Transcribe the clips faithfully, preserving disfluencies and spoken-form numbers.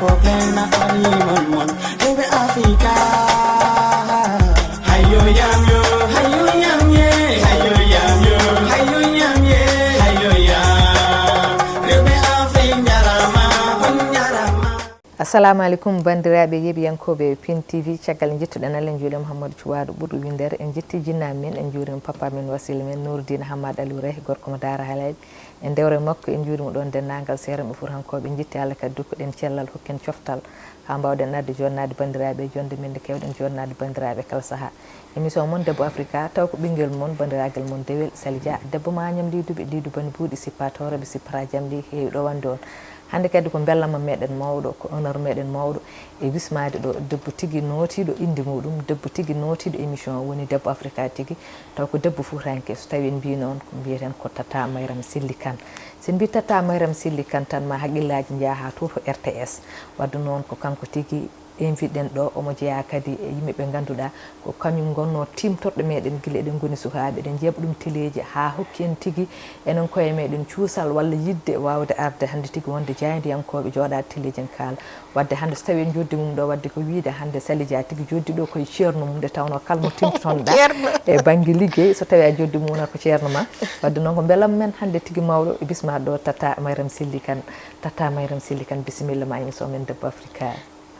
Problème na animal mon, rewɓe Afrika. Hayo yam yo, hayo yam ye, hayo yam yo, hayo yam ye, hayo yam. Rewɓe Afrika njarama, on njarama. Assalamu aleykum, banndiraaɓe yeeɓiyankooɓe Pin T V. Caggal njettuɗen Allah, en njuurii Mouhamadou Thioubadou ɓurɗo winndere. En njetti jinnaaɓe men, en njuurii papa men, wasila men Nourdine Hamad Aliou Reh, gorko mo Daara Halayɓe. En dewre makko, en njuurii mo ɗoon denndaangal seeranɓe Fuutankooɓe. En njetti Allah kadi, dokkuɗen cellal, hokken coftal, haa mbaawɗen adde joɗnaade banndiraaɓe e jonde men nde keewɗen joɗnaade banndiraaɓe kala sahaa. Émission mon Debbo Afrika, taw ko ɓinngel mon, banndiraagal mon dewel, Sali Dia, debbo ma ñam liiduɓe, liidu bani buuɗi, sippa tooroɓe, sippata jamɗi, heewi ɗo wonde on. Hannde kadi ko mbellamma meɗen mawɗo, ko honneur meɗen mawɗo e bismaade ɗo, debbo tigi nootiiɗo innde muɗum, debbo tigi nootiiɗo émission o, woni Debbo Afrika tigi, taw ko debbo fuutanke. So tawii en mbii noon, ko mbiyeten ko Tata Mayram Selli Kane. So en mbii Tata Mayram Selli Kane tan, ma haqqillaaji njaha haa to, to R T S. Wadde noon ko kanko tigi invite ɗen ɗo, omo jeyaa kadi e yimɓe ɓe ngannduɗaa ko kañum ngonnoo tiimtorɗe meɗen gila eɗen ngoni sukaaɓe, eɗen njaɓa ɗum teleeji haa hokki en tigi enen koye meɗen cuusal walla yiɗde waawde arde hannde tigi wonde jaayndiyankooɓe, jooɗaade teleeji en kaala. Wadde hannde so tawii en njoddi mum ɗo, wadde ko wiyde hannde Sali Dia tigi joddi ɗo koye ceerno mum, nde tawnoo kala mo tiimtotonɗaa Ceerno. E bannge liggey, so tawii a joddi mum wonata ko ceerno ma. Wadde noon ko mbelamma men hannde tigi mawɗo e bismaade ɗo, Tata Mayram Selli Kane. Tata Mayram Selli Kane, bisimilla ma émission men Debbo Afrika.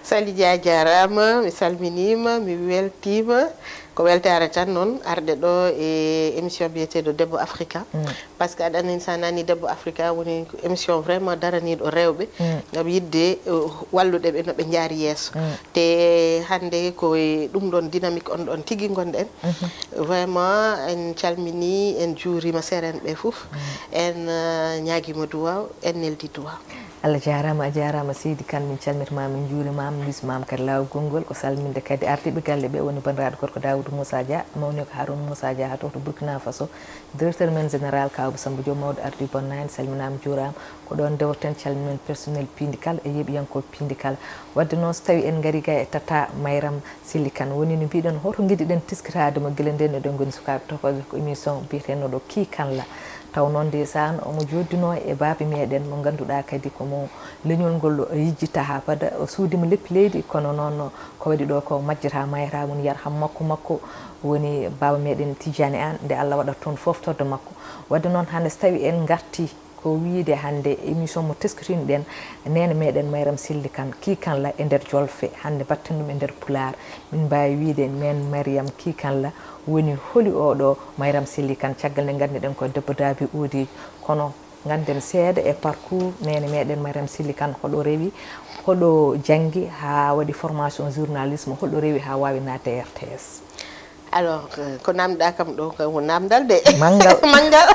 Sali Dia, jaaraama, mi salminiima, mi weltiima. Ko weltaare tan noon arde ɗo e émission biyeteeɗo Debbo Afrika. Mm. Par ce que aɗa anndi, so a nanii Debbo Afrika woni émission vraiment daraniiɗo rewɓe, mm, ngam yiɗde, uh, wallude ɓe no ɓe njaari yeeso. Mm. Te hannde ko e ɗum ɗoon dynamique on ɗoon tigi ngonɗen. Mhm. Vraiment, en calminii, en njuuriima seerenɓe fof. Mm. En, uh, ñaagiima duwaaw, en neldi duwaaw. Allah jaaraama, a jaaraama seydi Kane, min calmitimaama, min njuurimaama, min mbismaama kadi laawol gonngol. Ko salminde kadi ardiiɓe galle ɓe, woni banndiraaɗo gorko Daoudou Moussa Dia, mawni ko Harouna Moussa Dia haa to, to Burkina Faso, directeur men général Kawba Samba Diop, mawɗo ardii bonnaaji, salminaama, njuuraama. Ko ɗoon ndewten, calminen personnel piindi kala e yeeɓiyankooɓe piindi kala. Wadde noon, so tawii en ngarii ga e Tata Mayram Selli Kane, woni no mbiɗen, hoto ngiɗiɗen teskitaade mo gila ndeen eɗen ngoni sukaaɓe tokooɓe, ko émission biyeteeɗo ɗo Kii Kan La. Taw noon, ndeysaan, omo jooddinoo e baaba meɗen mo ngannduɗaa kadi ko mo leñol ngol yejjita haa fada, o suudiima leppi leydi, kono noon ko waɗi ɗo ko majjata maayata, woni yarham makko, makko woni baaba meɗen Tijjani Aan, nde Allah waɗata toon fooftorde makko. Wadde noon, hannde so tawii en ngartii ko wiyde hannde émission mo teskitini-ɗen neene meɗen Mayram Selli Kane, Kii Kan La, e nder jolfe, hannde mbaɗten ɗum e nder pulaar. Min mbaawi wiyde Neen Mariam Kii Kan La woni holi oɗo Mayram Selli Kane, caggal nde ngannduɗen ko debbo daabi oodiijo, kono ngannden seeɗa e parcours neene meɗen Mariam Selli Kane, hoɗo rewi, hoɗo janngi haa waɗi formation journalisme, hoɗo rewi haa waawi naatde e R T S. Alors, euh, ko namɗa kam ɗo kam ko namdal de. Manngal. Manngal.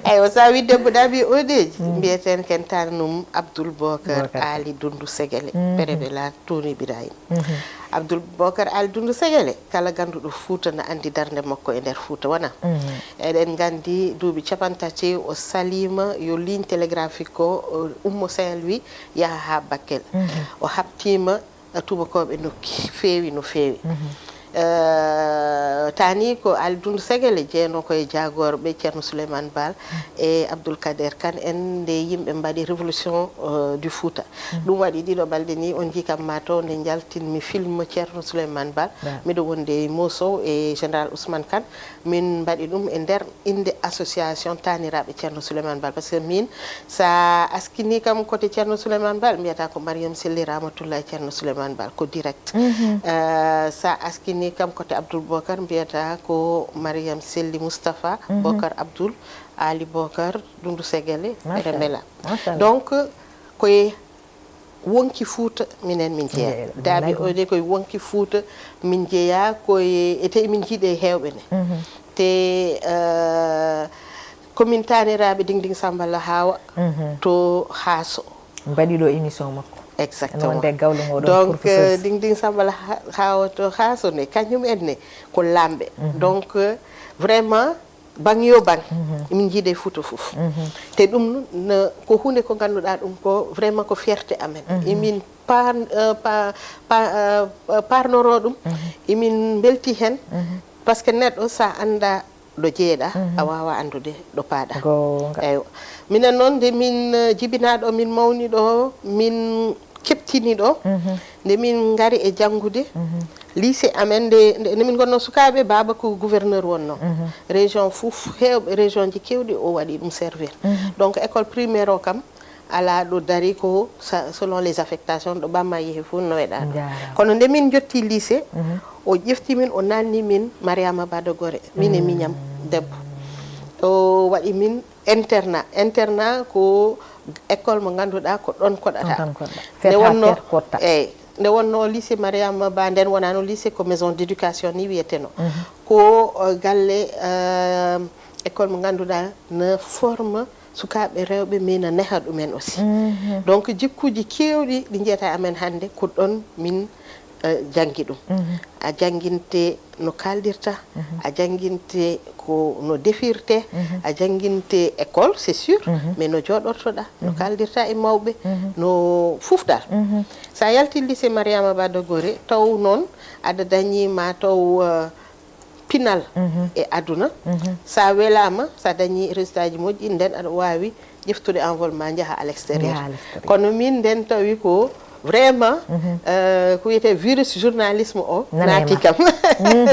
Eywa, sa wi debbo daabi oodiijo, mm, mbiyeten ken tan num Abdoul Bokar Bokar. Ali Dundu Segele, mhm, Perebela Tony Ibrahim. Mhm. Abdoul Bokar Ali Dundu Segele, kala gannduɗo Fuuta na anndi darnde makko e nder Fuuta, wona? Mhm. Eɗen nganndi duuɓi capanɗe tati o saliima yo ligne télégraphique ko, o ummo Saint-Louis yaha haa Bakel. Mhm. O haɓtiima tuubakooɓe no ki-, feewi, no feewi. Mhm. Eh, taani ko Ali Dundu Segele, jeenoo ko e jaagorɓe Ceerno Souleymane Baal, mhm, e Abdoul Kader Kane en, nde yimɓe mbaɗi révolution, eh, du Fouta. Mhm. Ɗum waɗi ɗiɗo balɗe ni, on njii kam ma to nde njaltinmi film Ceerno Souleymane Baal. Ba. Miɗo wonde e Mossow e Général Ousmane Kane. Min mbaɗi ɗum e nder innde association taaniraaɓe Ceerno Souleymane Baal. Par ce que min, sa askini kam côté Ceerno Souleymane Baal, mbiyata ko Mariam Selli Ramatoulaye Ceerno Souleymane Baal, ko direct. Mhm. Eh, sa askini kam côté Abdoul Bokar, mbiyata ko Mariam Selli Moustapha, mhm, Bokar Abdoul, Ali Bokar, Dundu Segele, Machallah. Remela. Machallah. Donc, koye wonki Fuuta minen min jeyaa. Jeyaa, daabi wallaay. O de koye wonki Fuuta min jeyaa, koye, e te min njiiɗe heewɓe ne. Mhm. Te, eh, ko min taaniraaɓe Ding Ding Samba Lahaawa, mhm, to Haaso. Mbaɗi ɗo émission makko. Exactement. Ene wonde e gawlo ngo ɗon. Donc, professeur, eh, Ding Ding Samba Lahaawa to Haaso ne, kañum en ne ko laamɓe. Mhm. Donc, eh, vraiment, bang yo bang, mhm, min njiiɗe Fuuta fof. Mhm. Te ɗum no, ko huunde ko ngannduɗaa ɗum ko vraiment ko fierté amen. Mhm. Emin pa-, eh, pa-, pa-, eh, parnoroo ɗum, mhm, emin mbelti heen, mhm, par ce que neɗɗo sa annda ɗo jeeɗa, mhm, a waawa anndude ɗo paaɗa. Goonga. Eywa. Minen noon, nde min, eh, jibinaa ɗo, min mawni ɗo, min keɓtini ɗo. Nde min ngari e janngude, lycée amen, nde, nde, nde min ngonno sukaaɓe, baaba ko gouverneur wonno. Région fof, heewɓe région ji keewɗi o waɗi ɗum servir. Donc école primaire o kam, alaa ɗo dari ko sa- selon les affectations, ɗo ɓamma yehi fof noweɗa ɗo. Kono nde min jotti lycée, o ƴefti min, o nanni min Mariama Bado Gore, min e miñam debbo. O waɗi min internat. Internat ko école mo ngannduɗaa ko ɗon koɗata. Nde wonno, eyyi, nde wonno lycée Mariama Ba, nden wonano lycée, ko maison d'éducation ni wiyeteno. Ko, euh, galle, euh, école mo ngannduɗaa ne forme sukaaɓe rewɓe, mais ne neha ɗumen aussi. Donc jikkuuji keewɗi ɗi njiyata amen hannde ko ɗon min, euh, janngi ɗum. A jannginte no kaaldirta, a jannginte ko no defirte, a jannginte école, c'est sûr, mais no jooɗortoɗa, no kaaldirta e mawɓe, no fof dal. Sa yalti lycée Mariama Bado Gore, taw noon aɗa dañi ma taw, euh, pinal e aduna. Sa welama, sa dañi résultat ji moƴƴi, nden aɗa wawi ƴeftude envol ma, jaaha à l'extérieur. Kono min nden tawi ko vraiment, euh, ko wiyete virus journalisme o naati kam.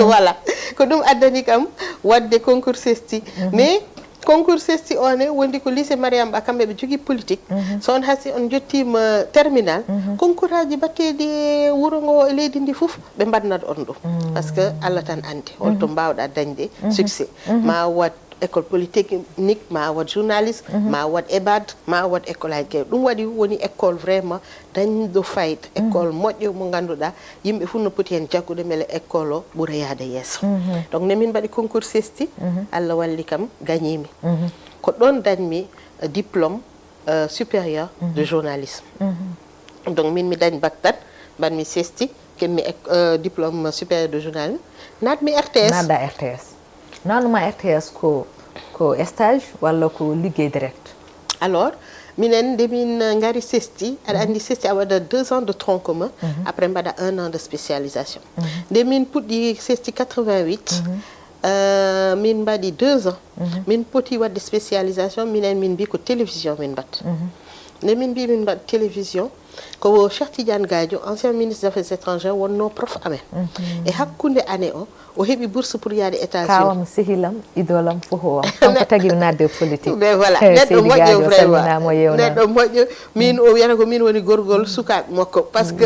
Voilà, ko ɗum addani kam wadde concours sesti. Mais concours sesti o ne wondi ko lycée Mariama Ba, kamɓe ɓe jogui politique. So on hasi on jottima terminal, concours aji batteɗi e wuuro ngo, e leydi ndi fof, ɓe mbaɗnat on ɗum. Parce que Allah tan andi holto mbawɗa dañde succès. Ma wat école polytechnique, ma wat journaliste, ma wat EBAD, ma wat école aji kewɗi. Ɗum waɗi woni école vraiment dañɗo fayida, école moƴƴo mo ngannduɗaa yimɓe fof no poti heen jaggude mbele école o ɓura yahde yeeso. Donc nde min mbaɗi concours sesti, Allah walli kam, gagnimi. Ko ɗon dañmi, euh, diplôme, euh, supérieur de journalisme. Donc min mi dañ bac tan, mbaɗmi sesti, keɓmi ek- euh, diplôme supérieur de journalisme, naatmi R T S. Naatɗa R T S. Naatnuma R T S ko, ko stage walla ko liggey direct? Alors, minen nde min ngari sesti, aɗa anndi sesti a waɗa deux ans de tronc commun, après mbaɗa un an de spécialisation. Nde min puɗɗi sesti quatre-vingt-huit, euh, min mbaɗi deux ans. Min poti waɗde spécialisation, minen min mbi ko télévision min mbaɗta. Nde min mbi min mbaɗa télévision, ko Cheikh Tidiane Gadio, ancien ministre des Affaires étrangères, wonno prof amen. E hakkunde année o, o heɓi bourse pour yaade États-Unis. Kawam, sehilam, idolam, fof o am. Kanko tagi mi naatde e politique. Mais voilà, neɗɗo moƴƴo vraiment. Neɗɗo moƴƴo. Min o wiyata ko min woni gorgol sukaaɓe makko. Parce que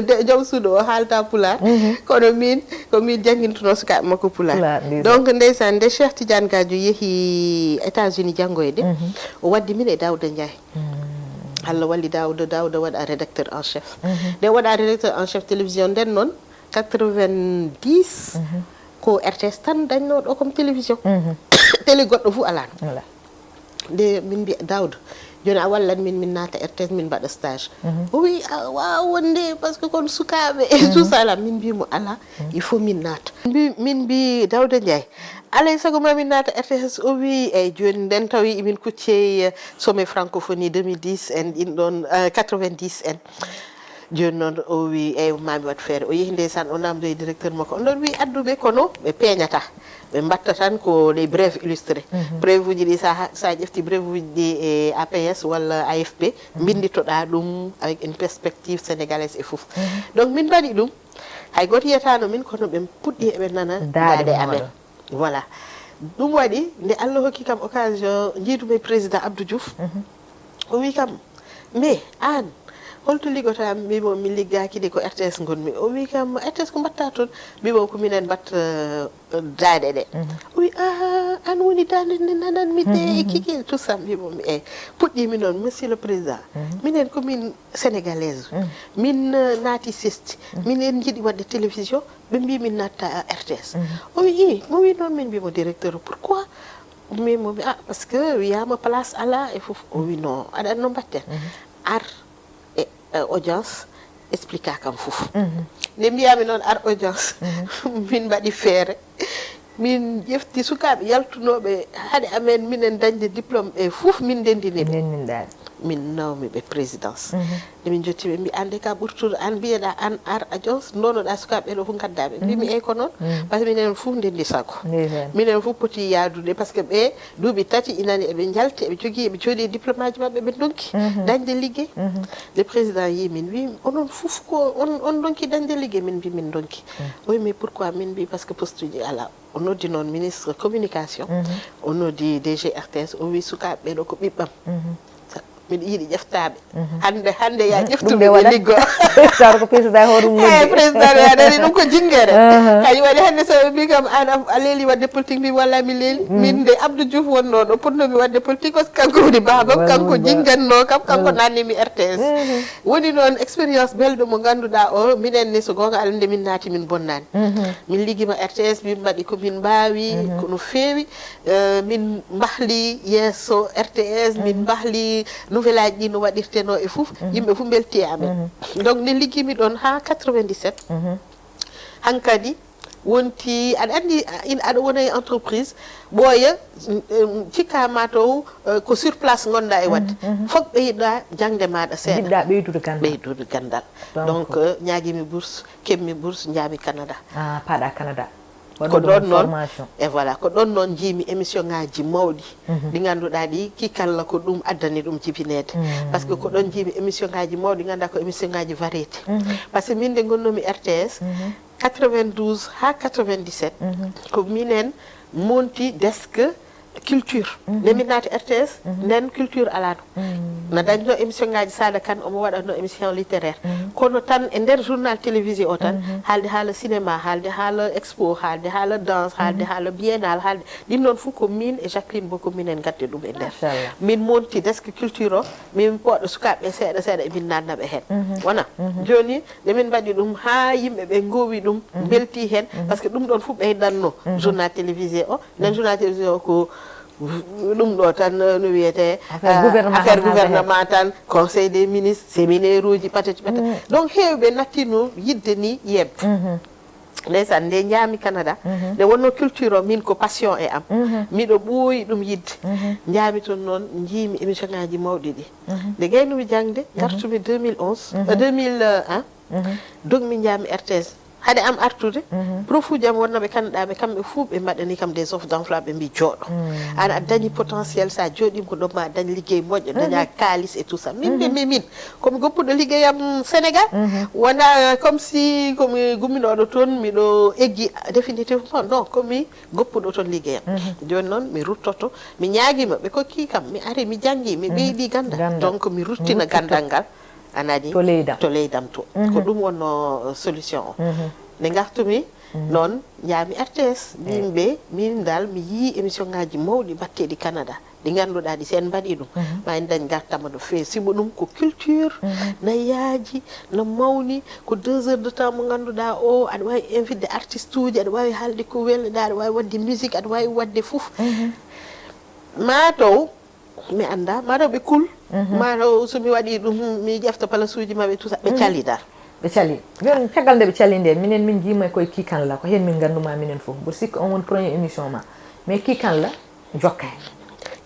nde joom suudu o haalta pulaar. Kono min, ko min janngintuno sukaaɓe makko pulaar. Donc ndeysaan, nde Cheikh Tidiane Gadio yehi États-Unis janngoyde, o waddi min e Daouda Ndiaye. Allah walli Daouda, Daouda waɗa rédacteur en chef. Nde waɗa rédacteur en chef télévision nden noon, quatre-vingt-dix, ko R T S tan dañno ɗo comme télévision. Télé goɗɗo fof alano. Nde min mbi Daouda, joni a wallan min, min naata R T S, min mbaɗa stage. O wi a wawa wonde, parce que kon sukaaɓe et tout ça là. Min mbimo ala, il faut min naata. Mbi, min mbi Daouda Ndiaye, alay sago ma min naata R T S. O wi eyyi, joni nden tawi min kuccey, euh, sommet francophonie deux mille dix en, ɗin ɗon, euh, quatre-vingt-dix en. Joni noon o wi eyyi, mami wat feere. O yehi ndeysaan, o namdo e directeur makko. On ɗon wi adduɓe kono ɓe peñata. Ɓe mbatta tan ko les brèves illustrées. Brève uji ɗi sa, sa ƴefti brève uji ɗi e A P S walla A F P, mbinditoɗa ɗum avec une perspective sénégalaise et fof. Donc min mbaɗi ɗum. Hay goto yiyatano min, kono ɓe puɗɗi eɓe nana daade amen. Voilà. Ɗum waɗi nde Allah hokki kam occasion jiidumi président Abdou Diouf. O wi kam, mais an, holto liggota? Mbimo mi liggaki de, ko R T S gonmi. O wi kam, R T S ko mbatta toon? Mbimo ko minen mbatta, euh, daade ɗe. O wi, ah, an woni daade nde nananmi de e kiki tout ça. Mbimo mi, eyyi. Puɗɗimi noon, monsieur le président, minen ko min sénégalaise. Min, euh, naati sesti. Min en jiɗi waɗde télévision. Ɓe mbi min natta R T S. O wi, i, mo wi noon, min mbimo directeur, pourquoi? Min mo wi, ah, parce que wiyama place ala e fof. O wi non, aɗa anndi no mbatten? Ar e, e audience, expliqua kam fof. Nde mbiyami noon ar audience, min mbaɗi feere. Min ƴefti sukaaɓe yaltunooɓe haade amen, minen dañde diplôme ɓe fof, min ndenndini ɓe. Ndenndinɗaa ɓe. Min nawmi ɓe présidence. Nde min jotti ɓe mbi, "An de ka ɓurtuɗo, an mbiyeɗa an ar a ƴons, ndonoɗa sukaɓe ɓe ɗo fof gadda ɓe." Mbimi, "Eyyi ko noon." Par ce que minen fof ndendi sago. Minen fof poti yaadude par ce que ɓe duuɓi tati inani eɓe njalti, eɓe jogii, eɓe jooɗi e diplôme aji maɓɓe, ɓe ndonki dañde liggey. Nde président yi min wi, "Onon fof ko on, on ndonki dañde liggey?" Min mbi, "Min ndonki." O wi, "Mais pourquoi?" Min mbi, "Par ce que poste uji ala." O noddi noon ministre communication, o noddi D G R T S, o wi, "Sukaaɓe ɓee ɗo ko ɓiɓɓam." Sa- miɗo yiɗi ƴeftaaɓe. Hannde, hannde ya ƴeftu ɓe liggo. Taw ko président hoore mum. Eyi, président ya dañi ɗum ko jinngere. Kañum waɗi hannde so ɓe mbi kam, "An a leeli waɗde politique?" Mbi, "Wallay mi leeli." Min nde Abdou Diouf wonnoo ɗo, potnoomi waɗde politique, parce que kanko woni baabam, kanko jinngannoo kam, kanko naatni mi R T S. Woni noon expérience belɗo mo ngannduɗaa o, minen ne so goonga Allah nde min naati min bonnaani. Min liggima R T S, min mbaɗi ko min mbaawi, ko no feewi. Eh, min mbahli yeeso R T S, min mbahli nouvelle aji ɗi no waɗirtenoo e fof. Yimɓe fof mbelti e amen. Donc nde liggimi ɗoon haa quatre-vingt-dix-sept. Hankadi wonti, aɗa anndi, in aɗa wona e entreprise, ɓooya, mm, mm, cikka mataw, eh, ko sur place ngonɗa e waɗde. Fof ɓeyda jaŋde maɗa seeɗa. Jiɗɗa ɓeydude ganndal. Ɓeydude ganndal. Donc, eh, ñaagimi bourse, keɓmi bourse, njaami Canada. Ah, paɗa Canada. Ko ɗon noon, e voilà, ko ɗon noon njiimi émission ngaji mawɗi ɗi ngannduɗaa ɗi, ki kala ko ɗum addani ɗum jibineede. Par ce que ko ɗon njiimi émission ngaji mawɗi, ngannduɗaa ko émission ngaji variété. Par ce que min nde ngonnoomi R T S, quatre-vingt-douze haa quatre-vingt-dix-sept, ko minen monti desk culture. Nde min naati R T S, nden culture alaa ɗum. No dañno émission ngaji Sada Kane, omo waɗatno émission littéraire. Kono tan e nder journal télévisé o tan, haalde haala cinéma, haalde haala expo, haalde haala danse, haalde haala biennale, haalde ɗin noon fof ko min e Jacqueline Boko minen ngaddi ɗum e nder. Machallah. Min monti desk culture o, min pooɗa sukaaɓe seeɗa seeɗa e min naatna ɓe heen. Wona? Jooni, nde min mbaɗi ɗum haa yimɓe ɓe ngoowi ɗum, mbelti heen, par ce que ɗum ɗon fof ɓeydanno journal télévisé o. Nden journal télévisé o ko ɗum ɗo tan, no wiyetee, affaire gouvernement tan, conseil des ministres, séminaire uji, patati patata. Donc heewɓe nattino yidde ni yebbe. Ndeysaan, nde njaami Canada, nde wonno culture o, min ko passion e am. Miɗo ɓooyi ɗum yidde. Njaami toon noon, njiimi émission ngaji mawɗi ɗi. Nde gaynumi jaŋde, ngartumi deux mille onze, euh, deux mille un, dogmi njaami R T S. Hade am artude, profuuji am wonnooɓe Canada ɓe, kamɓe fuu ɓe mbaɗani kam des offres d'emploi, ɓe mbi jooɗo. An a dañi potentiel, so a jooɗiima ko ɗo ma dañ liggey moƴƴo, daña kaalis et tout ça. Min mbi mi min, komi goppuɗo liggey am Sénégal. Wona comme si komi gumminooɗo toon, miɗo eggi définitivement. Non, komi goppuɗo toon liggey am. Jooni noon mi ruttoto, mi ñaagiima, ɓe kokki kam, mi ari, mi janngi, mi ɓeydi ganndal. Ganndal. Donc mi ruttina ganndal ngal. A nani? To leydam. To leydam to. Ko ɗum wonno solution o. Nde ngartumi noon, njaami R T S. Mbimi ɓe, min dal, mi yii émission ngaji mawɗi batteɗi Canada. Ɗi ngannduɗaa ɗi, si en mbaɗi ɗum, ma en dañ ngartama no feewi. Sibu ɗum ko culture, na yaaji, na mawni, ko deux heures de temps mo ngannduɗaa o, aɗa waawi invitde artiste uji, aɗa waawi haalde ko welɗa, aɗa waawi waɗde musique, aɗa waawi waɗde fof. Mataw mi annda, mataw ɓe kul, mataw so mi waɗi ɗum, mi ƴefta place uji maɓɓe, tout ça, ɓe cali dal. Ɓe cali. Jooni, caggal nde ɓe cali nde, minen min njiima koye Kikan la, ko heen min ngannduma minen fof. Mboɗo sikki on woni premier émission ma. Mais Kikan la jokkaani.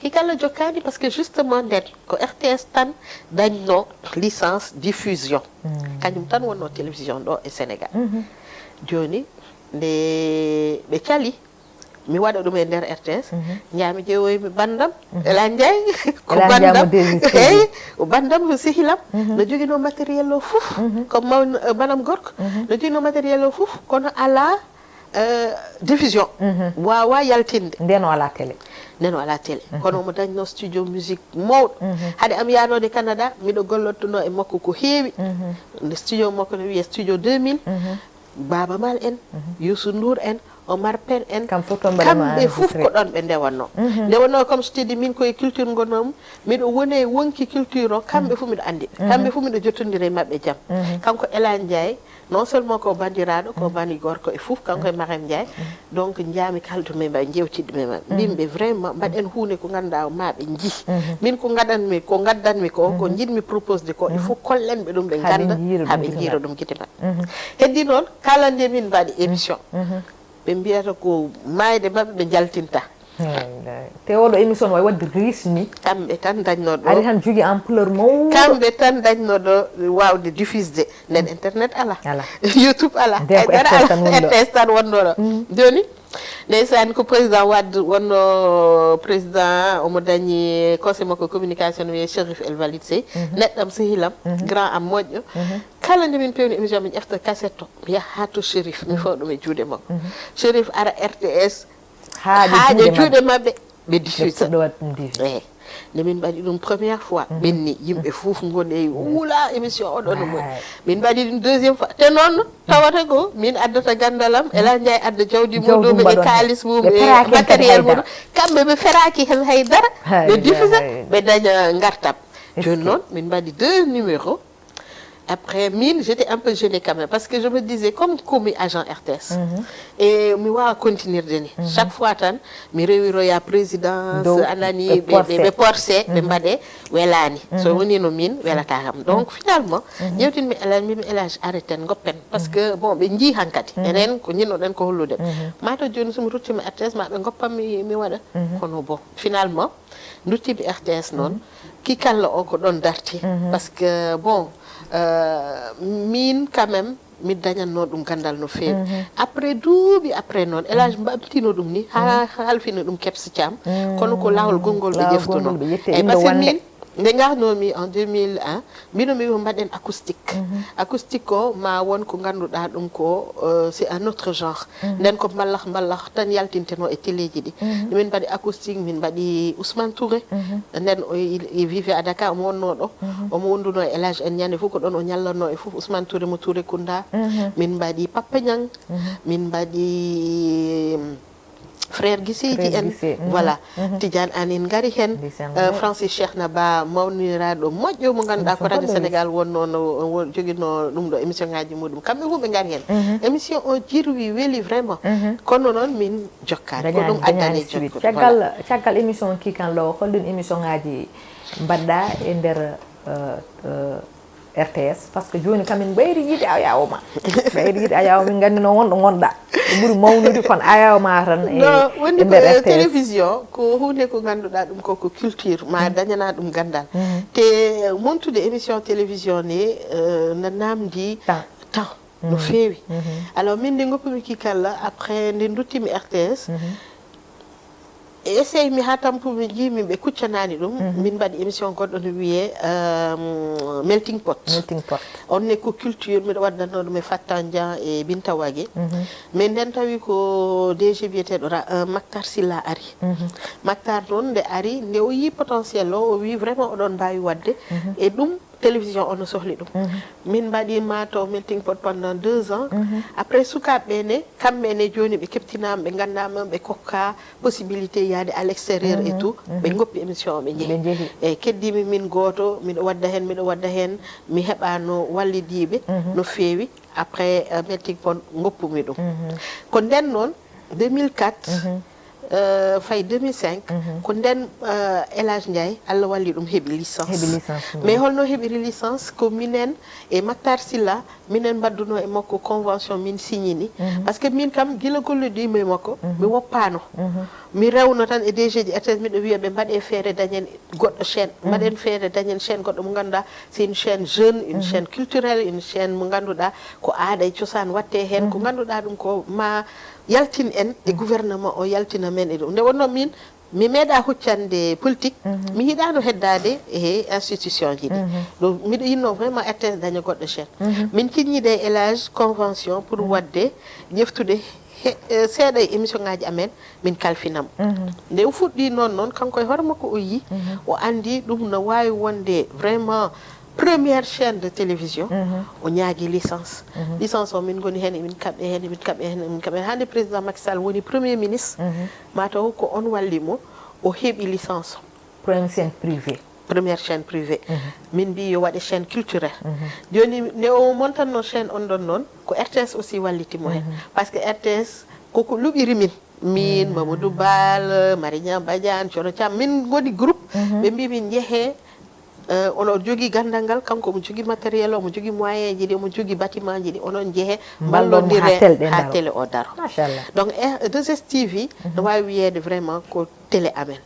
Kikan la jokkaani, par ce que justement nden ko R T S tan dañno licence diffusion. Kañum tan wonno télévision ɗo e Sénégal. Jooni, nde ɓe cali, mi waɗa ɗum e nder R T S, njaami jeewoymi banndam, Ela Ndiaye, ko banndam, eyi, ko banndam, ko sehilam, no joginoo matériel o fof, comme mawn-, eh, banam gorko, no joginoo matériel o fof, kono alaa, eh, diffusion, waawa yaltinde. Nden o alaa télé. Nden o alaa télé. Kono omo dañnoo studio musique mawɗo. Hade am yaanoode Canada, miɗo gollodtonoo e makko ko heewi. Nde studio makko no wiyee Studio deux mille. Baaba Maal en, Youssou Ndour en, Omar Pène en, kamɓe fof ko ɗoon ɓe ndewatnoo. Ndewatnoo, comme je te dis, min ko e culture ngonnomi, miɗo woni e wonki culture o, kamɓe fof miɗo anndi ɓe. Kamɓe fof miɗo jottondira e maɓɓe jam. Kanko Ela Ndiaye, non seulement ko banndiraaɗo, ko banndi gorko e fof, kanko e Marème Ndiaye. Donc njaami kaaldude e maɓɓe, njeewtidde e maɓɓe. Mbimi ɓe vraiment, mbaɗen huunde ko ngannduɗaa ma ɓe njii. Min ko ngaɗanmi, ko ngaddanmi ko, ko njiɗmi proposde ko, il faut kollen ɓe ɗum, ɓe ngannda, haa ɓe njiira ɗum gite maɓɓe. Heddi noon, kala nde min mbaɗi émission, ɓe mbiyata ko maayde maɓɓe ɓe njaltinta. Te oɗo émission wawi wadde riche ni. Kamɓe tan dañnoɗo. Ari tan jogi ampleur mawɗo. Kamɓe tan dañnoɗo wawde diffusde. Nden internet ala. Ala. YouTube ala. Nden ko Ay, dara R T S tan wonno ɗo. R T S tan wonno ɗo. Joni, ndeysaan, ko président Wade wonno président, omo dañi conseil makko communication, wiye Chérif El Walid Sey. Neɗɗam, sehilam, grand am moƴƴo. Kala nde min pewni émission, min ƴefta cassette to, mi yaha to Chérif, mi fawa ɗum e juuɗe makko. Chérif ara R T S, haaƴa juuɗe maɓɓe, ɓe diffuse. Ɓe puɗɗo waɗ ɗum diffuse. Eh, nde min mbaɗi ɗum première fois, ɓenni, yimɓe fof ngoni e wula émission oɗo no moƴƴi. Min mbaɗi ɗum deuxième fois. Te noon tawata ko min addata ganndal am, Ela Ndiaye adda jawdi muɗum e kaalis mum e matériel muɗum. Kamɓe ɓe feraaki heen hay dara. Ɓe diffuse, ɓe daña ngartam. Jooni noon min mbaɗi deux numéros. Après, min, j'étais un peu gênée quand même, parce que je me disais, comme komi agent R T S, et mi wawa continuer de ni. Chaque fois tan, mi rewiroya présidence, anani, ɓe, ɓe, ɓe porse, ɓe mbaɗe, welani. So woni no min, welata kam. Donc, finalement, ƴewtinmi Elage, mbimi Elage, arrêten, goppen. Parce que, bon, ɓe jii hankadi. Enen, ko jinnoɗen ko hollude. Mataw joni, somi ruttima R T S, ma ɓe goppan mi, mi waɗa. Kono bon, finalement, Duttiiɓe R T S noon, kikalla o ko ɗoon darti. Parce que, bon, euh, min quand même, mi dañatno ɗum ganndal no feewi. Après, duuɓi après noon, Elage ɓamtino ɗum ni, haa halfino ɗum Kebs Thiam. Kono ko laawol gonngol ɓe ƴeftuno. Eyi, parce que min, nde ngarnomi en deux mille un, mbino mi mbaɗen acoustique. Acoustique ko ma won ko ngannduɗaa ɗum ko, euh, c'est un autre genre. Nden ko mballax mballax tan yaltinteno e teleeji ɗi. Min mbaɗi acoustique, min mbaɗi Ousmane Touré. Nden o, il, il vivait à Dakar, omo wonno ɗo. Omo wonduno e Elage en ñande fof, ko ɗon o ñallanno e fof, Ousmane Touré mo Touré Kunda. Min mbaɗi Papa Niang. Min mbaɗi, um, Frère Giseji en. Voilà. Tidiane Anne en ngari heen. Euh, Francis Cheikhna Ba, mawniraaɗo moƴƴo mo ngannduɗaa ko Radio Sénégal wonno, no, won, joginno ɗum ɗo émission ngaji muɗum. Kamɓe fof ɓe ngari heen. Émission o jirwi, weli vraiment. Kono noon min jokkaani. Ko ɗum addani jokkude. Caggal, caggal émission Kikan Law, holɗin émission ngaji mbaɗɗa e nder, euh, euh, R T S, parce que jooni kam min mbayri yiide a yawo ma. Mbayri yiide a yawo, min nganndi noon wonɗo ngonɗa. Ko ɓuri mawnude kon a yawo ma tan e, no, woni e nder ko, eh, R T S. Télévision ko huunde ko ngannduɗaa ɗum ko, ko culture, ma dañana ɗum ganndal. Te, eh, montude émission télévision ni, eh, na namdi temps. Temps no feewi. Alors, min nde ngoppumi Kikalla, après nde duttimi R T S, e essai mi haa tampumi, jiimi ɓe kuccanani ɗum. Min mbaɗi émission goɗɗo no wiyee, euh, Melting Pot. Melting Pot. On ne ko culture, miɗo waddanno ɗum e Fatta Ndian e Binta Wage. Mais nden tawi ko D G biyeteeɗo Ra-, euh, Mactar Sylla ari. Mactar noon nde ari, nde o yii potentiel o, o wii vraiment oɗon mbaawi waɗde. E ɗum, télévision o no sohli ɗum. Min mbaɗi ma to Melting Pot pendant deux ans. Après, sukaaɓe ɓe ne, kamɓe ne jooni ɓe keɓtinaama, ɓe nganndaama, ɓe kokka possibilité yaade à l'extérieur et tout. Ɓe ngoppi émission o, ɓe njehi. Ɓe njehi. Eyi, keddimi min gooto, miɗo wadda heen, miɗo wadda heen, mi heɓaano wallidiiɓe no feewi. Après, euh, Melting Pot ngoppumi ɗum. Ko nden noon, deux mille quatre, euh, fayi deux mille cinq, ko nden, euh, El Hadj Ndiaye, Allah walli ɗum, heɓi licence. Heɓi licence mum. Mais holno heɓiri licence? Ko minen e Mactar Sylla, minen mbaɗduno e makko convention, min signini. Parce que min kam, gila gollidiimi e makko, mi woppaano. Mi rewno tan e D G ji R T S, miɗo wiya ɓe mbaɗe feere dañen goɗɗo chaîne. Mbaɗen feere dañen chaîne goɗɗo mo ngannduɗaa, c'est une chaîne jeune, une chaîne culturelle, une chaîne mo ngannduɗaa ko aada e cosaan watte heen, ko ngannduɗaa ɗum ko ma yaltin en e gouvernement o, yaltina men e ɗum. Nde wonno min, mi meeɗa huccande politique, mi yiɗaano heddaade e institution ji ɗi. Donc, miɗo yinno vraiment R T S daña goɗɗo chaîne. Min kiññide e El Hadj convention pour waɗde ƴeftude he, eh, seeɗa e émission ngaji amen, min kalfinamo. Nde o fuɗɗi noon, noon, kanko e hoore makko o yii, o andi ɗum no wawi wonde vraiment première chaîne de télévision. O ñaagi licence. Licence o, min goni heen, emin kaɓe heen, emin kaɓe heen, emin kaɓe heen. Hande président Macky Sall woni premier ministre, mataw ko on walli mo, o heɓi licence o. Première chaîne privée. Première chaîne privée. Min mbi yo waɗe chaîne culturelle. Joni, nde o montanno chaîne on ɗon noon, ko R T S aussi walliti mo heen. Parce que R T S koko luɓiri min. Min, Mamadou Bal, Mariama Badiane, Coro Thiam, min ngoni groupe. Ɓe mbi min njehe Eh, omo jogii ganndal ngal, kanko omo jogii matériel, omo jogii moyen ji ɗi, omo jogii bâtiment ji ɗi, onon njehee mballondire haa télé o daro. Donc deux S T V no waawi wiyeede vraiment ko télé amen.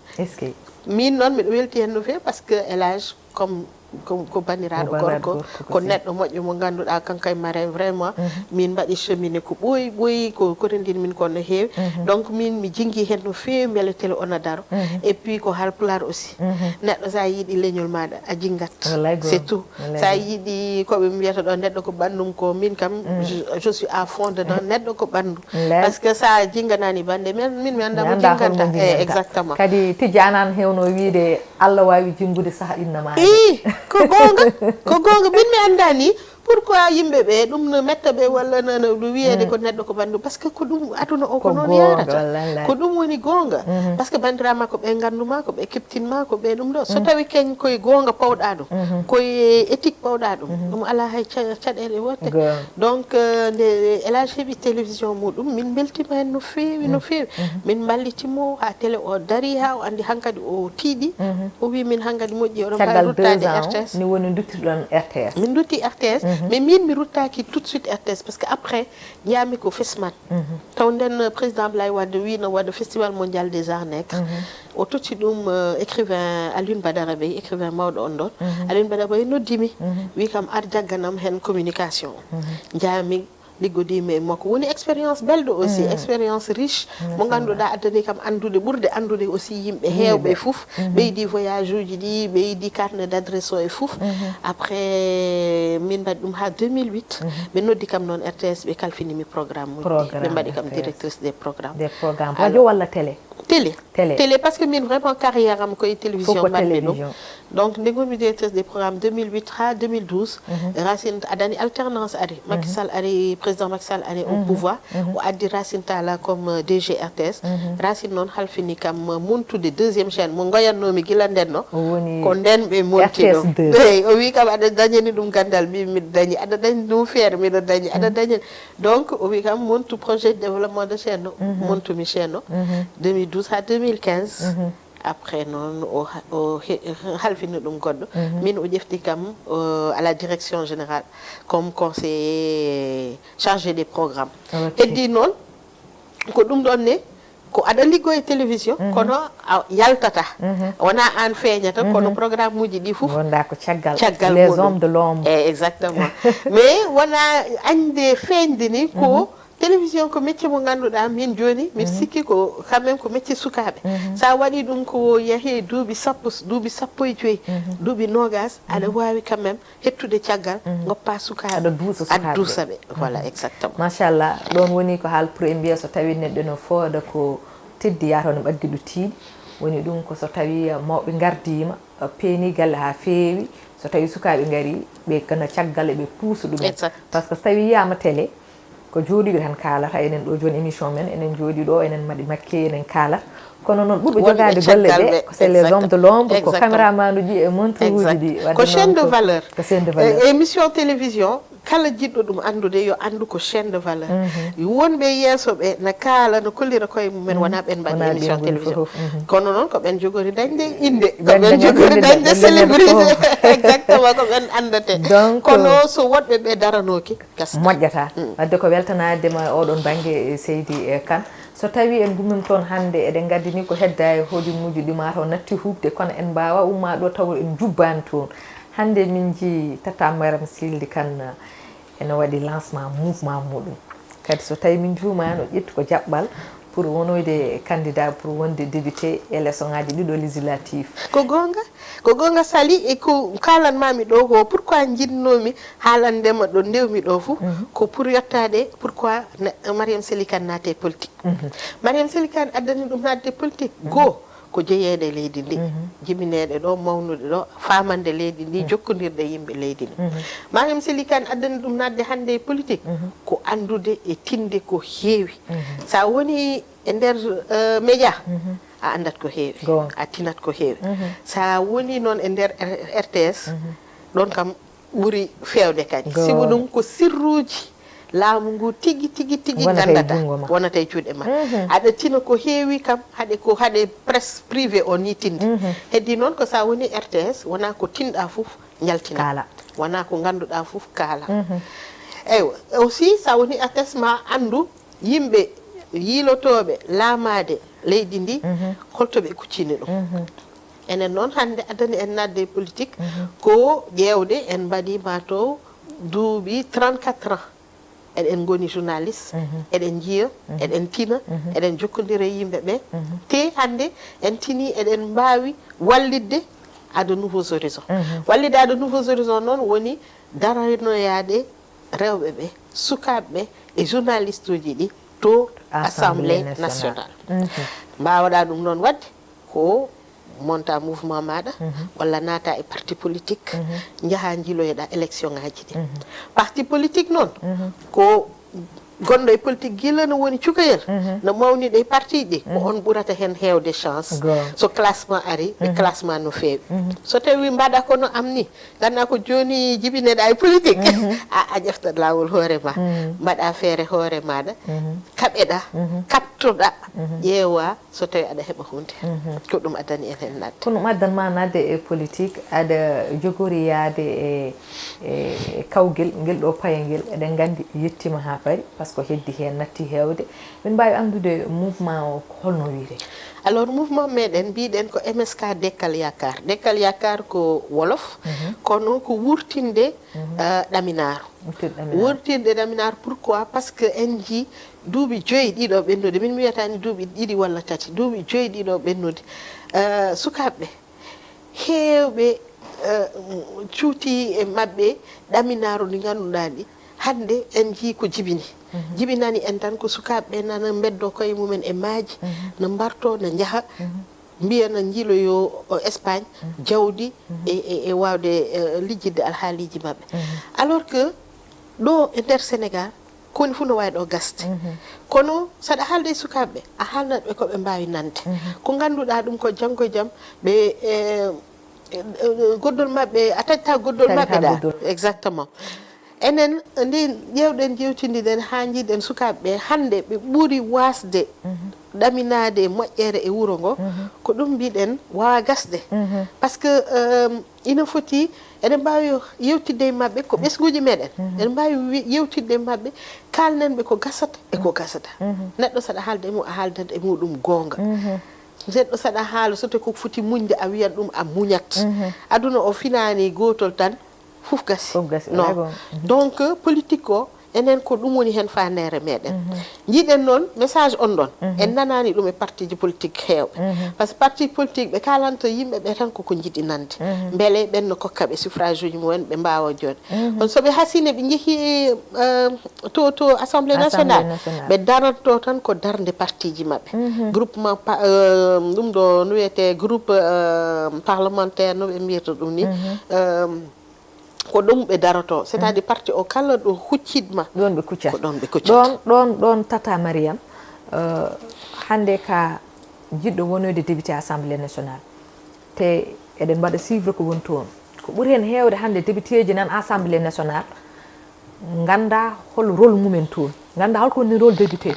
Min noon miɗo welti heen no feewi, parce que El Hadj comme ko banndiraaɗo gorko, ko neɗɗo moƴƴo mo ngannduɗaa kanko e Marème vraiment. Min mbaɗi cheminé ko ɓooyi ɓooyi, ko kotondir min ko no heewi. Donc min mi jingi heen no feewi mbele télé o na daro. Et puis ko Haalpulaar aussi. Neɗɗo so a yiɗi leñol maaɗa a jingat. C'est tout. So a yiɗi ko ɓe mbiyata ɗo neɗɗo ko ɓanndum ko, min kam je suis à fond dedans, neɗɗo ko ɓanndu. Parce que so a jinganaani bannde, min mi annda mo jinganta. Exactement. Kadi Tijjaan an hewno wiide Allah waawi jinngude saha inna ma. Ii, ko goonga, ko goonga. Min mi annda ni pourquoi yimɓe ɓe ɗum no metta ɓe walla no wiyeede ko neɗɗo ko ɓanndu, parce que ko ɗum aduna o ko noon yarata. Ko ɗum woni goonga. Parce que banndiraaɓe ma ko ɓe nganndu ma, ko ɓe keptin ma, ko ɓe ɗum ɗo. So tawi keñ koye goonga pawɗa ɗum, koye éthique pawɗa ɗum, ɗum alaa hay caɗeele wotte. Donc nde El Hadj heɓi télévision muɗum, min mbeltima heen no feewi no feewi. Min mballiti mo haa télé o dari haa o anndi hankadi o tiiɗi. O wi min hankadi moƴƴi oɗon mbawi ruttaade R T S. Ni woni duttirɗon R T S. Min dutti R T S, mais min mi ruttaaki tout de suite R T S, parce que après njami ko Fesmat. Taw nden président Ablaye Wade wi no waɗa festival mondial des arts nègres. O totti ɗum écrivain Alioune Badara Bey, écrivain mawɗo on ɗon. Alioune Badara Bey noddimi, wi kam ar jagganam heen communication. Njami liggodimi e makko, woni expérience belɗo aussi, expérience riche mo ngannduɗaa addani kam anndude, ɓurde anndude aussi yimɓe heewɓe fof. Ɓeydi voyage uji ɗi, ɓeydi carnet d'adresse o e fof. Après min mbaɗi ɗum haa deux mille huit. Ɓe noddi kam noon R T S, ɓe kalfinimi programme uji ɗi. Ɓe mbaɗi kam directrice des programmes. Des programmes radio walla télé? Télé. Télé. Télé, parce que min vraiment carrière am koye télévision mbaɗmi ɗum. Donc nde gonmi directrice des programmes deux mille huit haa deux mille douze. Racine adani alternance ari, Macky Sall ari, président Macky Sall ari au pouvoir. O addi Racine Talla comme DG R T S. Racine noon halfini kam montude deuxième chaîne mo ngoyannomi gila ndenno. Ko nden ɓe monti ɗum. Eyi, o wi kam aɗa dañani ɗum ganndal, min miɗo dañi. Aɗa dañi ɗum feere, miɗo dañi. Aɗa dañani. Donc o wi kam montu projet de développement de chaîne o. Montumi chaîne o deux mille douze haa deux mille quinze. Après noon o halfini ɗum goɗɗo. Min o ƴefti kam à la direction générale comme conseiller chargé des programmes. Heddi noon ko ɗum ɗon ne, ko aɗa liggoya e télévision kono a yaltata. Wona an feeñata, kono programme uji ɗi fof wonda ko caggal, caggal les hommes de l'ombre. Eyi, exactement. Mais wona añde feeñde ni ko télévision ko métier mo ngannduɗaa min jooni mi sikki ko quand même ko métier sukaaɓe. Sa waɗi ɗum ko yeehe duuɓi sappo, duuɓi sappo e joyi, duuɓi noogas, aɗa waawi quand même hettude caggal, goppa sukaaɓe, aɗa duusa sukaaɓe, aɗa duusa ɓe. Voilà, exactement. Machallah, ɗon woni ko haal pour en mbiya so tawi neɗɗo no fooda ko teddi yaata no ɓaggiɗo tiiɗi. Woni ɗum ko so tawi mawɓe ngardiima, peeni galle haa feewi, so tawi sukaaɓe ngari, ɓe kana caggal eɓe puusa ɗumen. Exact. Parce que so tawi yiyama télé, ko jooɗiiɓe tan kaalata. Enen ɗo jooni émission men, enen jooɗi ɗo, enen mbaɗi makke, enen kaalata. Kono noon ɓurɓe jogaade golle ɗe, c'est les hommes de l'ombre, ko caméraman uji e montre uji ɗi. Ko chaîne de valeur. Ko chaîne de valeur. E émission télévision, kala jiɗɗo ɗum anndude yo anndu ko chaîne de valeur. Wonɓe yeeso ɓe na kaala, no kollira koye mumen, wona ɓen mbaɗi émission télévision. Kono noon ko ɓen jogori dañde innde, ko ɓen jogori dañde célébrité. Exactement, ko ɓen anndate. Kono so woɗɓe ɓe daranooki, moƴƴata. Wadde ko weltanaade ma oɗon bannge, eh, seydi, eh, Kane. So tawi en gummima toon hannde, eɗen nganndi ni ko hedda e hojomuuji ɗi mataw natti huuɓde, kono en mbaawa ummaade ɗo tawa en njubbaani toon. Hannde min njii Tata Mariam Seydi Kane ene waɗi lancement mouvement muɗum. Kadi so tawi min njuumaani, o ƴetti ko jaɓɓal pour wonoyde candidat pour wonde député élection ngaji ɗiɗo législative. Ko goonga, ko goonga Sali, e ko kaalanmaami ɗo ko pourquoi njiɗnoomi haalandema ɗo ndewmi ɗo fof, ko pour yettaade pourquoi na-, Mariam Seydi Kane naate politique. Mariam Seydi Kane addani ɗum naatde politique. Goo, ko jeyeede leydi ndi, jibineede ɗo, mawnude ɗo, faamande leydi ndi, jokkondirde yimɓe leydi ndi. Mariam Seydi Kane addani ɗum naatde hannde e politique, ko anndude e tinde ko heewi. Sa woni e nder, eh, média, a anndat ko heewi, a tinat ko heewi. Sa woni noon e nder R-, R T S, ɗon kam ɓuri feewde kadi. Sibu ɗum ko sirruuji laamu ngu tigi tigi tigi gandata, wonata e juuɗe ma. Aɗa tina ko heewi kam, haɗe ko haɗe presse privé o ni tinde. Heddi noon ko sa woni R T S, wona ko tinɗa fof njaltina, wona ko ganduɗa fof kaala. Eywa, aussi sa woni R T S ma andu yimɓe yiilotooɓe laamaade leydi ndi, holto ɓe kuccini ɗum. Enen noon hannde addani en naatde e politique, ko ƴeewde en mbaɗii maa taw duuɓi trente-quatre ans. Eɗen ngoni journaliste, eɗen njiya, eɗen tina, eɗen jokkondira e yimɓe ɓe. Te hannde en tinii eɗen mbaawi wallitde à de nouveaux horizons. Wallitde à de nouveaux horizons noon woni daranoyaade rewɓe ɓe, sukaaɓe ɓe e journaliste uji ɗi to Assemblée nationale. Mbaawaɗa ɗum noon waɗde ko monta mouvement maɗa walla naata e parti politique, njaha njiloyoɗa élection ngaji ɗi. Parti politique noon ko gonɗo e politique gila no woni cukayel, no mawniɗo e parti ɗi, ko on ɓurata hen heewde chance. So classement ari, ɓe classement no feewi. So tawi mbaɗa kono am ni, ganna ko joni jibineɗa e politique, a a ƴeftat lawol hoore ma, mbaɗa feere hoore maɗa, kaɓeɗa, kattoɗa, ƴeewa so tawi aɗa heɓa hunde. Ko ɗum addani en hen nadde. Ko ɗum addan ma nadde e politique, aɗa jogori yaade e e kawgel ngel ɗo payangel, eɗen nganndi yettima ha paari, par ce que heddi hen natti heewde. Min mbaawi anndude mouvement o ko holno wiyre? Alors mouvement meɗen mbiɗen ko M S K Dekkal Yakar. Dekkal Yakar ko wolof, kono ko wurtinde eh, ɗaminaaru. Wurtinde ɗaminaaru, pourquoi? Par ce que en ji duuɓi joyi ɗiɗo ɓennude, min mi wiyata ni duuɓi ɗiɗi walla tati, duuɓi joyi ɗiɗo ɓennude, eh, sukaaɓe heewɓe eh, cuuti e maɓɓe ɗaminaaru ndi ngannduɗaa ndi hannde en njii ko jibini. Jibinani en tan ko sukaaɓe ɓe nana mbeddo koye mumen e maaji, no mbarto, no njaha, mbiya no njiloyo o Espagne jawdi e, e, e waawde eh, lijjitde alhaaliiji maɓɓe. Alors que ɗo e nder Sénégal, ko woni fof no waawi ɗo gasde. Kono saɗa haalde e sukaaɓe ɓe, a haalnat ɓe ko ɓe mbaawi nande. Ko ngannduɗaa ɗum ko janngo e jam, ɓe eh, eh, goddol maɓɓe, a taƴta goddol maɓɓe da. Exactement. Enen nde ƴeewɗen, jewtindiɗen haa njiiɗen sukaaɓe ɓe, hannde ɓe ɓuri waasde ɗaminaade moƴƴere e wuro ngo, ko ɗum mbiɗen waawa gasde. Par ce que euh, ina foti eɗen mbaawi yewtidde e maɓɓe ko ɓesnguuji meɗen. Eɗen mbaawi wi- yewtidde e maɓɓe, kalnen ɓe ko gasata e ko gasata. Neɗɗo saɗa haalde e mum, a haaldat e muɗum goonga. Neɗɗo saɗa haala so tawi koko foti muñde, a wiyat ɗum a muñat. Aduna o finaani gootol tan, fof gasi. Fof gasi, non. Donc politique o, enen ko ɗum woni heen faandeere meɗen. Njiɗen noon message on ɗon, en nanaani ɗum e partiji politique heewɓe. Par ce que parti politique ɓe kalanta yimɓe ɓe tan koko njiɗi nande, mbele ɓen no kokka ɓe suffrage uji mumen, ɓe mbaawa jooɗe. Kono so ɓe hasine, ɓe njehi eh, to to Assemblée nationale, ɓe daranto tan ko darnde partiji maɓɓe. Groupement pa- eh, ɗum ɗo no wiyete groupe eh, parlementaire, no ɓe mbiyata ɗum ni. Eh, ko ɗum ɓe daroto, c'est-à-dire parti o kala ɗo huccitma, ɗon ɓe kuccata. Ko ɗon ɓe kuccata. Ɗon ɗon ɗon tata Mariam, eh, hannde ka jiɗɗo wonoyde député Assemblée nationale, te eɗen mbaɗa suivre ko woni toon. Ko ɓuri heen heewde hannde députéji nan Assemblée nationale ngannda hol rôle mumen toon, ngannda holko woni rôle député.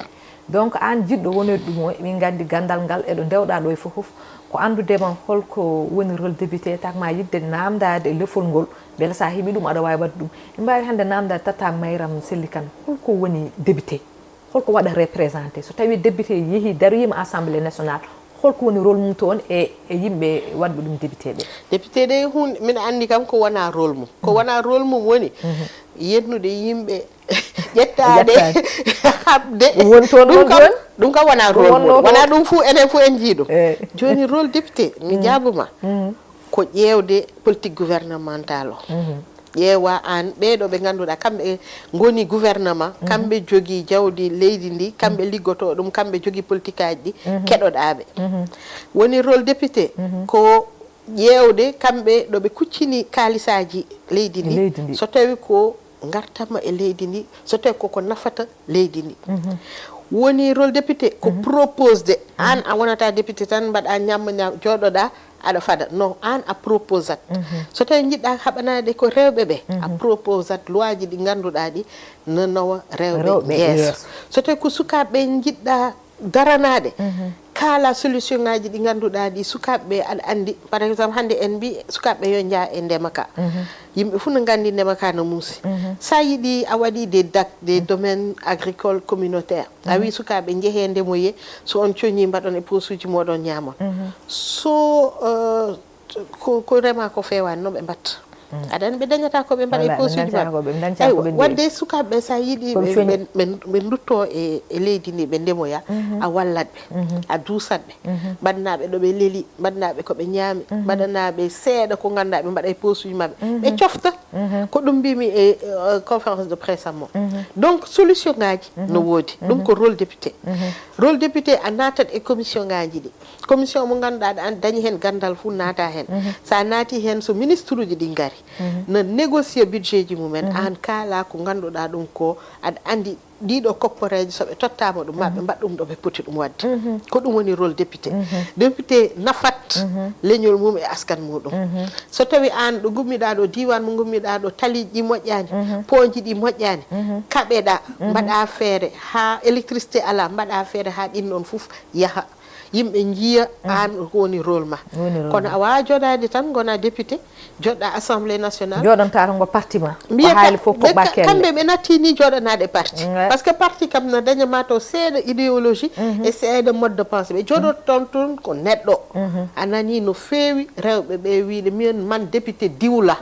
Donc aan jiɗɗo wonoyde ɗum o, emin nganndi ganndal ngal e ɗo ndewɗa ɗo e fof fof, ko anndude ma holko woni rôle député, takma yiɗde naamndaade e lefol ngol, mbele sa heɓi ɗum aɗa waawi waɗde ɗum. Min mbaawi hannde naamndaade tata Mayram Selli Kane, holko woni député? Holko waɗa représenté? So tawi député yeehi daroyima Assemblée nationale, holko woni rôle mum toon e e yimɓe waɗɓe ɗum député ɓe? Député ɗe hunde min anndi kam ko wona rôle mum. Ko wona rôle mum woni yennude yimɓe, ƴettaade, haɓde. Ɗum woni toon ɗum kam, ɗum kam wona rôle mum. Wona ɗum fof, enen fof en njii ɗum. Jooni rôle député, mi jaabuma, ko ƴeewde politique gouvernementale o. Ƴeewa aan ɓeeɗo ɓe ngannduɗaa kamɓe ngoni gouvernement, kamɓe jogii jawdi leydi ndi, kamɓe liggotoo ɗum, kamɓe jogii politikaaji ɗi, keɗoɗaa ɓe. Woni rôle député ko ƴeewde kamɓe ɗo ɓe kuccini kaalisaaji leydi ndi. Leydi ndi. So tawi ko ngartama e leydi ndi, so tawi koko nafata leydi ndi. Woni rôle député ko proposde, aan a wonata député tan mbaɗa ñamma ñam jooɗoɗaa, Aɗa fada, no, aan a proposat. So tawi njiɗɗa haɓanaade ko rewɓe ɓe, a proposat loi ji ɗi ngannduɗaa ɗi no nawa rewɓe yeeso. So tawi ko sukaaɓe ɓe njiɗɗa daranaade, kaala solution ngaji ɗi ngannduɗaa ɗi sukaaɓe ɓe aɗa anndi. Par exemple, hannde en mbi sukaaɓe ɓe yo njaa e ndema ka. Yimɓe fof no nganndi ndema ka no muusi. Sa yiɗi a waɗi des dac, des domaines agricoles communautaires, a wi sukaaɓe njehee ndemoyee, so on coñi mbaɗon e posuji moɗon ñaamon. So euh, ko ko rema ko feewaani no ɓe mbatta. Aɗa anndi ɓe dañata ko ɓe mbaɗa e posuji maɓɓe. Aywa, wadde sukaaɓe ɓe sa yiɗi ɓe ndutto e e leydi ndi ɓe ndemoya, a wallat ɓe, a duusat ɓe, mbaɗanaa ɓe ɗo ɓe leli, mbaɗanaa ɓe ko ɓe ñaami, mbaɗanaa ɓe seeɗa ko ngannduɗaa ɓe mbaɗa e posuji maɓɓe, ɓe cofta. Ko ɗum mbimi e euh, conférence de presse am o. Donc solution ngaji no woodi. Ɗum ko rôle député. Rôle député, a natat e commission ngaji ɗi. Commission mo ngannduɗaa aɗa an dañi heen ganndal fof naata heen. So a naati heen, so ministre uji ɗi ngari, no négocier budget ji mumen, aan kaala ko ngannduɗaa ɗum ko aɗa anndi ɗiɗo kopporeeje so ɓe tottaama ɗum, ma ɓe mbaɗ ɗum ɗo ɓe poti ɗum waɗde. Ko ɗum woni rôle député. Député nafat leñol mum e askan muɗum. So tawi aan ɗo ngummiɗaa ɗo, diiwaan mo ngummiɗaa ɗo, taliiji ɗi moƴƴaani, ponji ɗi moƴƴaani, kaɓeɗaa, mbaɗa feere haa électricité alaa, mbaɗa feere haa ɗin ɗon fof yaha. Yimɓe njiya aan ko woni rôle ma. Kono a waawa jooɗaade tan ngona député, joɗɗa assemblée nationale. Jooɗanta tan ngo parti ma. Mbiya haali fof ɓe poɓɓa ka- kelle. Kamɓe ɓe natti ni jooɗanaade parti. Par ce que parti kam no daña ma to seeɗa idéologie e seeɗa mode de pensée. Ɓe jooɗoto toon toon ko neɗɗo. A nani no feewi rewɓe ɓe wiide min man député diwla,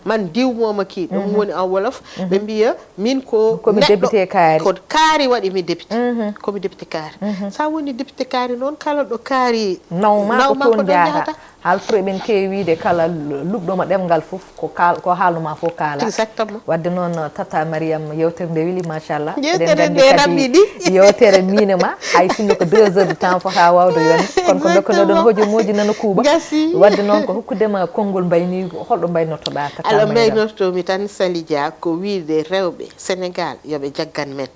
man diw mooma kii. Ɗum woni en wolof. Ɓe mbiya min ko komi neɗɗo, député kaari. Ko kaari waɗi mi député. Komi député kaari. Sa woni député kaari noon, kala ɗo kaari nawma, nawma ko toon njahata. Haalpre ɓen keewi wiide kala luɓɗoma ɗemngal fof ko kaal ko haalnoma fof kaala. Exactement. Wadde noon, tata Mariam, yewtere nde weli, machallah. Yewtere nde raɓɓiɗi. Yewtere miine ma, hay sinno ko deux heures de temps fota wawde yonde, kono ko dokkonoɗon hojomoji nana kuuɓa. Gasi. Wadde noon ko hokkudema konngol mbayni, holɗo mbaynortoɗa, tata Mariam? Mbaynortomi tan Sali Dia ko wiide rewɓe Sénégal yoɓe jaggan men.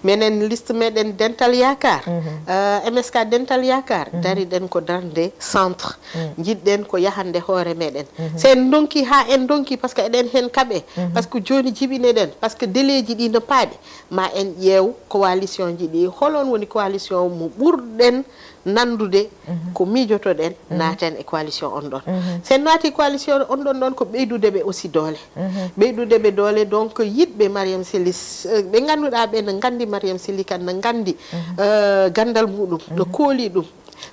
Menen liste meɗen Dental Yakar, euh, M S K Dental Yakar, dariɗen ko darnde centre. Njiɗɗen ko yahande hoore meɗen. So en ndonki haa en ndonki, par ce que eɗen heen kaɓe, par ce que jooni jiɓineɗen, par ce que délai ji ɗi no paaɗi, ma en ƴeew coalition ji ɗi, holon woni coalition mo ɓurɗen nanndude ko miijotoɗen, naaten e coalition on ɗon. So en naati coalition on ɗon ɗon, ko ɓeydude ɓe aussi doole. Ɓeydude ɓe doole, donc yiɗɓe Mariam Selli, s- ɓe ngannduɗaa ɓe no nganndi Mariam Selli kan, no nganndi euh, ganndal muɗum, no kooli ɗum.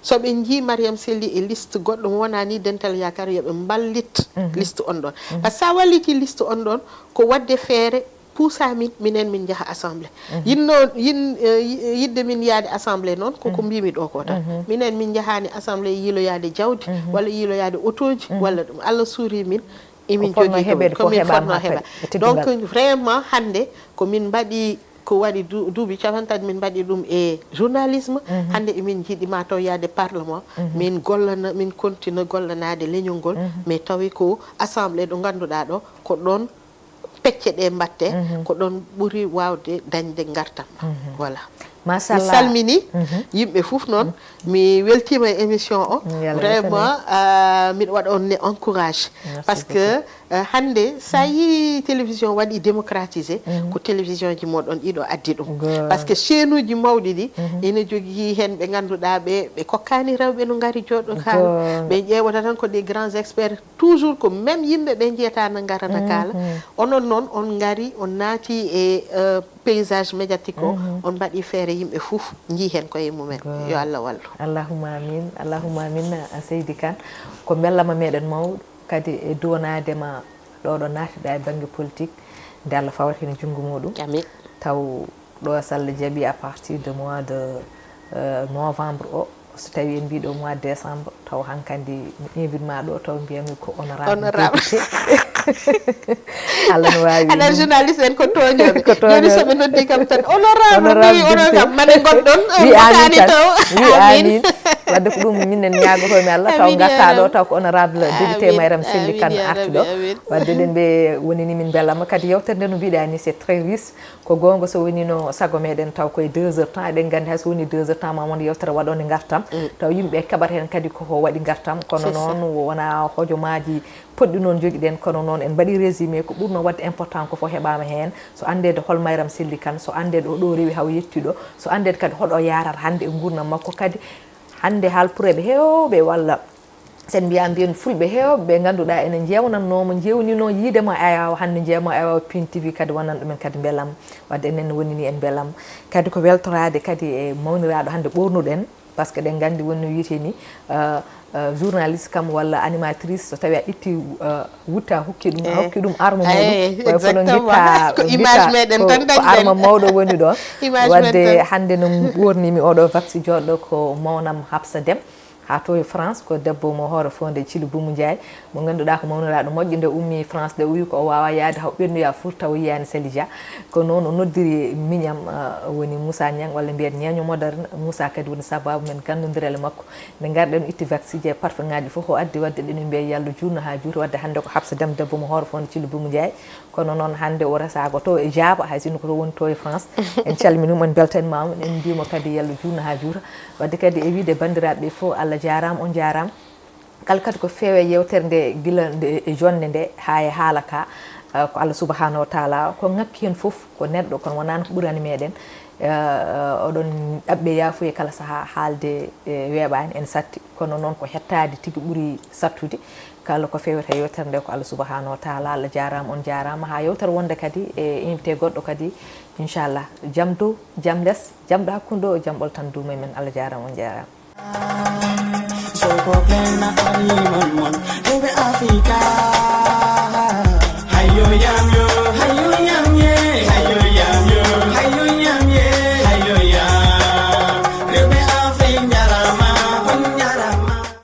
So ɓe njii Mariam Selli e liste goɗɗo mo wonani Dental Yakar, yo ɓe mballit liste on ɗon. Par ce que sa walliti liste on ɗon, ko waɗde feere puusa min, minen min njaha assemblée. Yinno yin euh, yi- yidde min yaade assemblée noon, koko mbimi ɗo ko tan, minen min njahani assemblée yiiloyaade jawdi, walla yiiloyaade otoji, walla ɗum. Allah suuri min, emin jogii ko komin fotno heɓa. Donc vraiment hannde ko min mbaɗi, ko waɗi du- duuɓi capantati min mbaɗi ɗum e journalisme. Hannde emin njiɗi ma taw yaade parlement, min gollana, min kontina gollanaade leñol ngol, mais tawi ko assemblée ɗo ngannduɗaa ɗo ko ɗon pecce ɗe mbatte, ko ɗon ɓuri waawde dañde ngartam. Voilà. Machallah. Mi salmini yimɓe fof noon. Mi weltima e émission o. Vraiment euh, miɗo waɗa on ne encourage. Par ce que euh, hannde sa yi télévision waɗi démocratisé, ko télévision ji moɗon ɗiɗo addi ɗum. Par ce que chaîne uji mawɗi ɗi ene jogii heen ɓe ngannduɗaa ɓe ɓe kokkani rewɓe no ngari jooɗo kaala. Ɓe ƴeewata tan ko des grands experts. Toujours ko même yimɓe ɓe njiyata no ngarata kaala. Onon noon on ngari, on naati e euh, paysage médiatique o, on mbaɗi feere yimɓe fof njii heen koye mumen. Yo Allah wallu. Allahumma amin, allahumma amin. A seydi Kane, ko mbellama meɗen mawɗo kadi e duwanaade ma ɗo ɗo naatiɗa e bannge politique, nde Allah fawata heen junngo muɗum. Amin. Taw ɗo so Allah jaɓi à partir de mois de euh, novembre o, so tawi en mbiɗo mois de décembre, taw hankandi mi invite ma ɗo, taw mbiyami ko honorable. Honorable. Député. Allah no wawi. Aɗa journaliste en ko tooñooɓe. Ko tooñooɓe. Joni soɓe noddi kam tan honorable, honorable, mami honorable député. Kam mane gonɗon on wi amin motani tan taw. Wi amin. Amin. Wadde ko ɗum minen ñaagotoomi Allah, taw ngartaa ɗo, taw ko honorable député Mayram Selli Kane artuɗo. Wadde ɗen ɓe woni ni min mbelama. Kadi yewtere nde no mbiɗa ni, c'est très riche. Ko goonga, so woni no sago meɗen taw koye deux heures temps, eɗen nganndi hay so woni deux heures temps ma won yewtere waɗoonde ngartam. Taw yimɓe keɓata heen kadi koko waɗi ngartam. Kono noon wona hojomaaji poɗɗi noon jogiɗen, kono noon en mbaɗi résumé ko ɓurno waɗde important ko fof heɓaama heen. So anndeede hol Mayram Selli Kane, so anndeede o ɗo rewi haw yetti ɗo, so anndeede kadi hoɗo yaarata hannde e nguurndam makko kadi. Hannde haalpureeɓe heewɓe walla sen mbiya mbiyen fulɓe heewɓe ɓe ngannduɗaa ene njeewnannoo mo, njeewnino yiide mo ayaawo, hannde njeeya mo ayaawo Pin T V kadi wonan ɗumen kadi mbelam. Wadde enen woni ni en mbelam. Kadi ko weltoraade kadi e mawniraaɗo hannde ɓoornuɗen, parce que ɗen nganndi woni no wiyetee ni, euh, euh, journaliste kam walla animatrice, so tawi a itti, euh, wutta hokki ɗum, a hokki ɗum arma muɗum. Way kono ngitta, ko image meɗen tan ko dañi arma mawɗo woni ɗon. Wadde hannde no ɓoornimi oɗo vaxi joɗɗo ko mawnam Hapsa Dem. Haa to e France, ko debbo mo hoore fonde Thily Boumou Ndiaye, mo ngannduɗaa ko mawniraaɗo moƴƴo. Nde ummi France, nde o wi ko o waawa yaade haw ɓennuya Fuuta, tawa yiyaani Sali Dia. Ko noon o noddiri miñam, ah, woni Moussa Niang, walla mbiyen ñeeño moderne. Moussa kadi woni sababu men ganndondiral e makko. Nde ngarɗen o itti vacciji e parfum ngaji fof o addi, wadde ɗen mbiya yallo juutno haa juuta. Wadde hannde ko Hapsa Dem, debbo mo hoore fonde Thily Boumou Ndiaye. Kono noon hannde o resaako to e Jaaba, hay sinno ko to woni to e France. En calminii mo, en mbeltaniima mo, en mbiyii mo kadi yallo juutno haa juuta. Wadde kadi e wiyde banndiraaɓe ɓe fof, Allah jaaraama, on jaaraama. Kala kadi ko feewi e yewtere nde, gila nde e jonnde nde haa e haala ka, eh, ko Allah subhanahu wa taala, ko ŋakki heen fof ko neɗɗo, kono wonaano ko ɓurani meɗen. Eh, eh, oɗon ɗaɓɓe yaafuye kala sahaa, haalde, eh, weeɓaani, en satti. Kono noon ko hettaade tigi ɓuri sattude. Kala ko fewta e yewtere nde ko Allah subhanahu wa taala. Allah jaaraama, on jaaraama. Haa yewtere wonde kadi e invité goɗɗo kadi, inchallah. Jam dow, jam les, jam ɗo hakkunde o, jam ɓolo tan duuma e men. Allah jaaraama, on jaaraama. Soko plena animal mon, baby Africa. Hayo yam